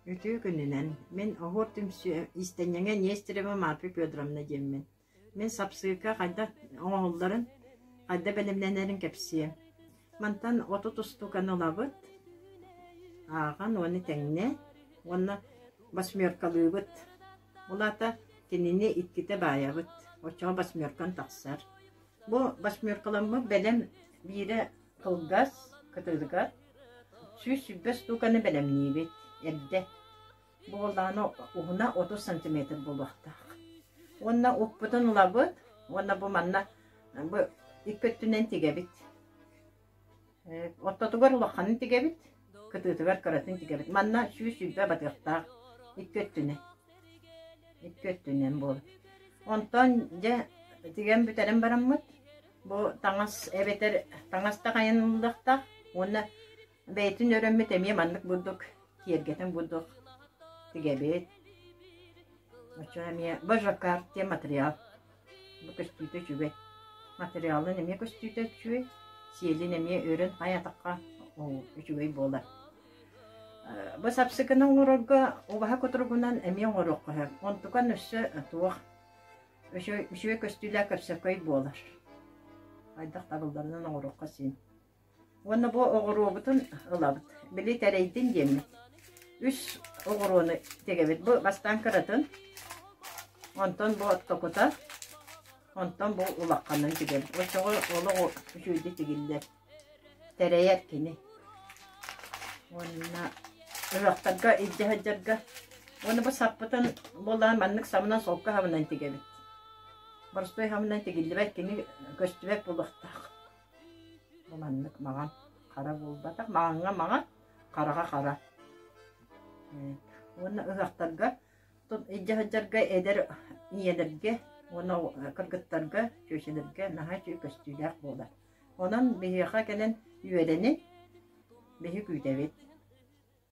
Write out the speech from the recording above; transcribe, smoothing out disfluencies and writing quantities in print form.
Үтүө күнүнэн! Мин Оһуор түмсүү иистэнньэҥэ Нестерева Марфа Федоровна диэммин. Мин сапсыыка хайдах оҥоһулларын, хайдах бэлэмнэнэрин кэпсиэм. Мантан 30 устууканы ылабыт, ааҕан уонна тэҥнэ уонна восьмеркалыыбыт. Ол аата кинини иккитэ баайабыт, оччоҕо восьмеркан тахсар. Бу восьмеркаламмыт бэлэм биирэ кылгас, кытыытыгар 120 штуканы бэлэмниибит эрдэ. Бу буоллаҕына уһуна 30 сантиметр буолуохтаах. Уонна укпутун ылабыт уонна бу манна бу икки өттүнэн тигэбит. Ортотугар улаханын тигэбит, кытыытыгар кыратын тигэбит. Манна 120 батыахтаах икки өттүнэн. Икки өттүнэн буолар. Онтон дьэ тигэн бүтэрэн бараммыт Бу таҥас эбэтэр таҥас да хайаныллыахтаах уонна бэйэтин өрөммүт эмиэ маннык бурдук киэргэтэн бурдук тигэбит. Оччо эмиэ бу жаккард диэн материал. Бу көстүүтэ үчүгэй. Материалын эмиэ көстүүтэ үчүгэй, сиэлин эмиэ өрөн хайатахха үчүгэй буолар. Бу сапсыкыны оҥорорго убаһа кутуругунан эмиэ оҥоруохха сөп. Онтукан өссө туох Үчүгэй, үчүгэй көстүүлээх көпсөкөй буолар. Хайдах табылларынан оҥоруохха син. Уонна бу оҕуруобутун ылабыт. Били тэрэйдин диэммит. Үс оҕуруону тигэбит. Бу бастаан кыратын, онтон бу оттокута, онтон бу улаханын тигэбит. Оччоҕо олох үчүгэйдик тигиллэр. Тэрэйэр кини. Уонна ыһыахтарга илдьэ сылдьарга. Уонна бу саппытын буоллаҕына маннык сабынан солко сабынан тигэбит. Боростуой сабынан тигиллибэт кини көстүбэт буолуохтаах. Бу маннык маҥан хара буолбатах. Маҥаҥҥа маҥан, хараҕа хара. Уонна ыһыахтарга илдьэ сылдьарга эдэр ийэлэргэ уонна кыргыттарга, чүөчэлэргэ наһаа үчүгэй көстүүлээх буолар. Онон биһиэхэ кэлэн үөрэни биһи күүтэбит.